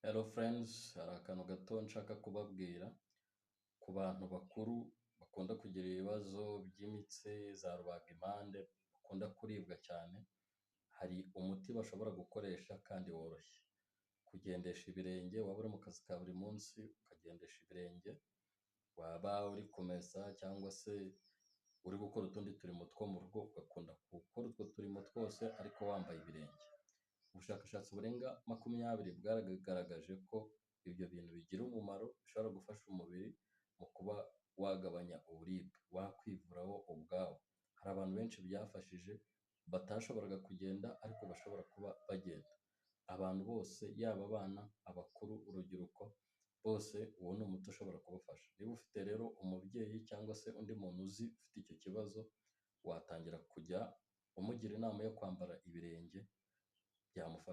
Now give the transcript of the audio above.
Hello friends, hari akantu gato nshaka kubabwira, ku bantu bakuru bakunda kugira ibibazo by'imitsi, za rubagimpande, bakunda kuribwa cyane, hari umuti bashobora gukoresha kandi woroshye. Kugendesha ibirenge waba uri mu kazi ka buri munsi ukagendesha ibirenge, waba uri kumesa cyangwa se uri gukora utundi turimo two mu rugo ugakunda gukora utwo turimo twose ariko wambaye ibirenge. Ubushakashatsi burenga 20 bwaragaragaje ko ibyo bintu bigira umumaro, bishobora gufasha umubiri mu kuba wagabanya uburibwe, wakwivura wo ubwawo. Hari abantu benshi byafashije batashoboraga kugenda ariko bashobora kuba bagenda. Abantu bose yaba abana, abakuru, urubyiruko, bose uwo ni umuti ushobora kubafasha. Niba ufite rero umubyeyi cyangwa se undi muntu uzi ufite icyo kibazo, watangira kujya umugira inama yo kwambara ibirenge byamufasha.